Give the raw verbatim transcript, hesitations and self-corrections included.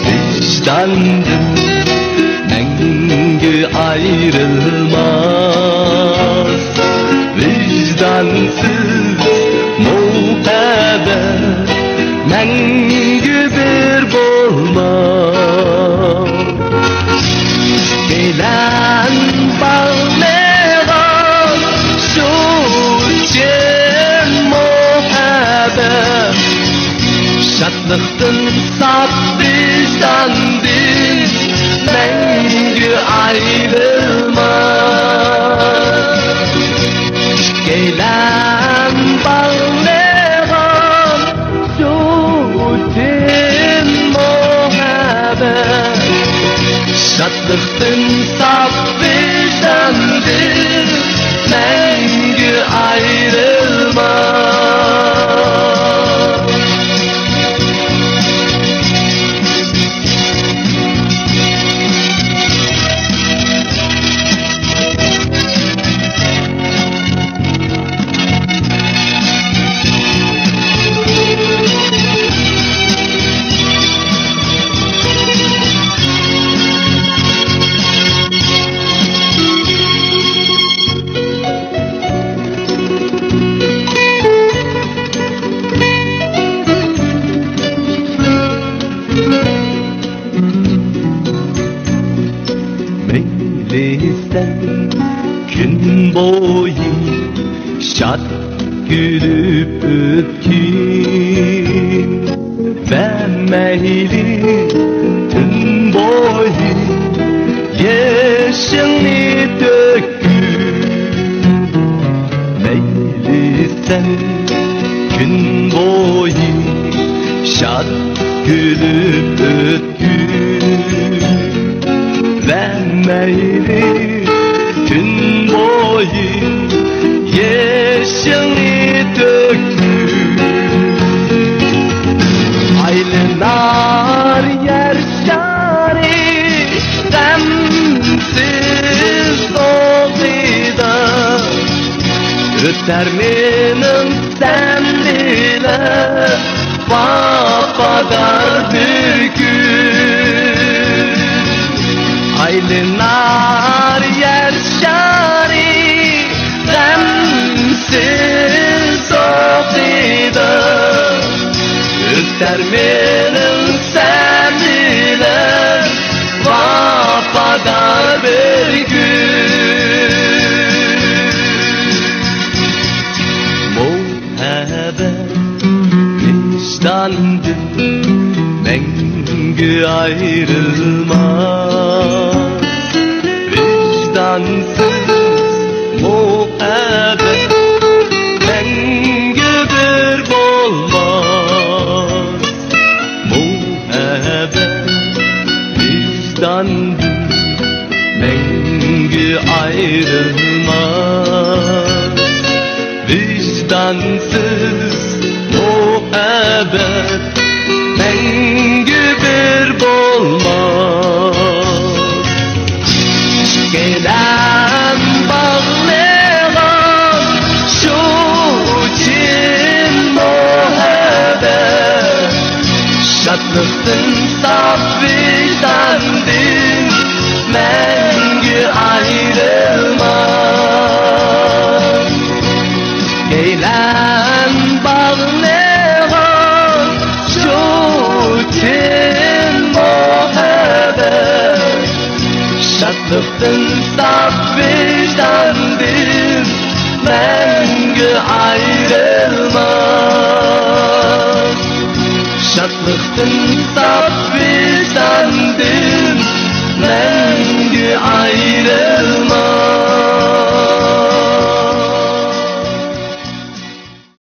ۋىجداندىن مەڭگۈ ئايرىلماس، ۋىجدانسىز مۇھەببەت مەڭگۈ بىر بولماس. بىلەن باغلىغان شۇ چىن مۇھەببەت، شادلىقتىن ساپ ۋىجداندىن مەڭگۈ ئايرىلماس. ئىككىيلەن باغلىغان شۇ چىن مۇھەببەت، شادلىقتىن ساپ ۋىجداندىن مەڭگۈ ئايرىلماس. مەيلى سەن كۈن بويى شاد كۈلۈپ ئۆتكىن ۋە مەيلى تۈن بويى يېشىڭنى تۆككىن. مەيلى سەن كۈن بويى شاد كۈلۈپ ئۆتكىن ۋە مەيلى تۈن بويى يېشىڭنى تۆككىن. ئايلىنار يەر شارى غەمسىز ئوقىدا، ئۆتەر مېنىڭ سەن بىلەن ۋاپادار بىر كۈن. ئايلىنار يەر شارى غەمسىز ئوقىدا، ئۆتەر مېنىڭ سەن بىلەن ۋاپادار بىر كۈن. مۇھەببەت ۋىجداندىن مەڭگۈ ئايرىلماس. ۋىجدانسىز مۇھەببەت مەڭگۈ بىر بولماس. مۇھەببەت ۋىجداندىن مەڭگۈ ئايرىلماس. ۋىجدانسىز مۇھەببەت مەڭگۈ بىر بولماس. ئىككىيلەن باغلىغان شۇ چىن مۇھەببەت، شادلىقتىن ساپ ۋىجداندىن مەڭگۈ ئايرىلماس. ئىككىيلەن باغلىغان شۇ چىن مۇھەببەت، شادلىقتىن ساپ ۋىجداندىن مەڭگۈ ئايرىلماس. شادلىقتىن ساپ ۋىجداندىن مەڭگۈ